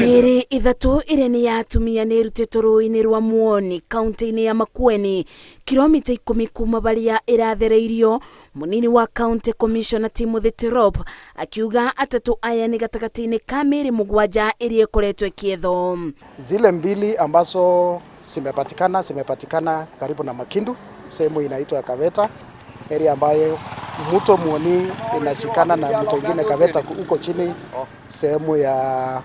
Mĩĩrĩ ĩthatũ ĩrĩa nĩ ya atumia nĩ ĩrutĩtwo rũũĩ-inĩ rwa Muoni kaunti-inĩ ya Makueni, kilomita 10 kuma barĩa ĩrathereirio. Mũnini wa County Commissioner Timothy Tirop akiuga atatũ aya nĩ gatagatĩ-inĩ ka mĩĩrĩ 7 ĩrĩa ĩkoretwo ĩkĩethwo. Zile mbili ambazo zimepatikana zimepatikana karibu na Makindu, sehemu inaitwa Kaveta, area ambayo mto Muoni inashikana na mto ingine Kaveta huko chini sehemu ya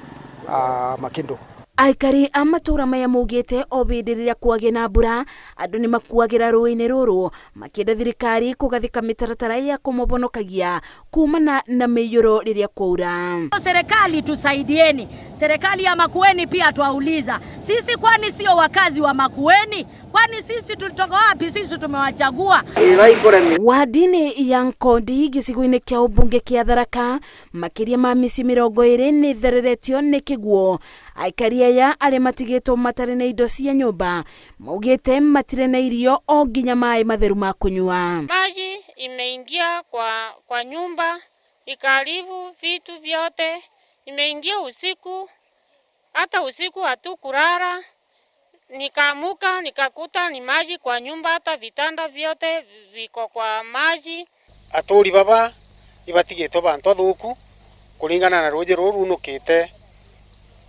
Makindu. Aikari a matũũra maya maugĩte o hĩndĩ rĩrĩa kwagĩa na mbura andũ nĩ makuagĩra rũũĩ-inĩ rũrũ, makĩenda thirikari kũgathĩka mĩtaratara ya kũmahonokagia kumana na mĩiyũro rĩrĩa kwaura. Serikali tusaidieni, serikali ya Makueni pia twauliza sisi, kwani sio wakazi wa Makueni? Kwani sisi tulitoka wapi? Sisi tumewachagua. Wadi-inĩ ya Nkondi gĩcigo-inĩ kĩa ũmbunge kĩa Tharaka, makĩria ma mĩciĩ 20 nĩ ĩthereretio nĩ kĩguũ. Aikari aya arĩa matigĩtwo matarĩ na indo cia nyũmba maugĩte matirĩ na irio o nginya maĩ matheru ma kũnyua. Maji imeingia kwa nyumba, ikaharibu vitu vyote, imeingia usiku, hata usiku hatukulala. Nikaamuka nikakuta ni maji kwa nyumba, hata vitanda vyote viko kwa maji. Atũri baba ibatigĩtwo bantu athuku kuringana na rũũĩ rũu runukĩte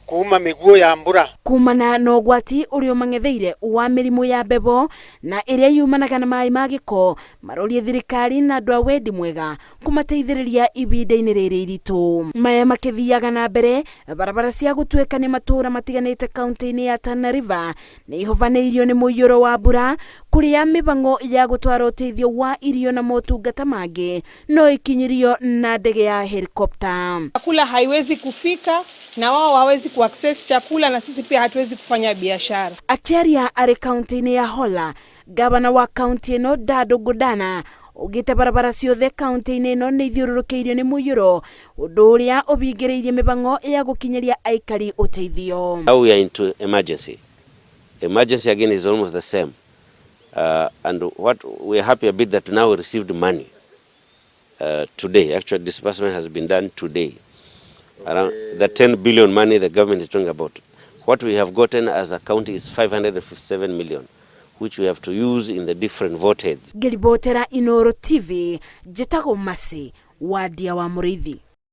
kuma mĩguũ ya mbura. Kumana na ũgwati ũrĩa ũmang'etheire wa mĩrimũ ya mbebo na ĩrĩa yumanaga na maĩ ma gĩko, marorie thirikari na andũ a wendi mwega kũmateithĩrĩria ihinda-inĩ rĩrĩ iritũ. Maya makĩthiaga na mbere, barabara cia gũtuĩkania matũũra matiganĩte kaunti-inĩ ya Tana River nĩ ihovanĩirio nĩ mũiyũro wa mbura, kũrĩa mĩhang'o ya gũtwara ũteithio wa irio na motungata mangĩ no ikinyĩrio na ndege ya helikopta. Chakula haiwezi kufika na wao hawezi kuaccess chakula na sisi pia hatuwezi kufanya biashara. Akĩaria arĩ kaunti-inĩ ya Hola, gavana wa kaunti ĩno Dado Godana augĩte barabara ciothe kaunti-inĩ ĩno nĩ ithiũrũrũkĩirio nĩ mũiyũro, ũndũ ũrĩa ũbingĩrĩirie mĩhang'o ya gũkinyĩria aikari ũteithio. Now we are into emergency. Emergency again is almost the same. And what we are happy a bit that now we received money today. Actually, disbursement has been done today. Around the 10 billion money the government is talking about. What we have gotten as a county is 557 million, which we have to use in the different vote heads. Ngĩribotera Inooro TV, njĩtagwo Mercy Wadia wa Mũrĩithi.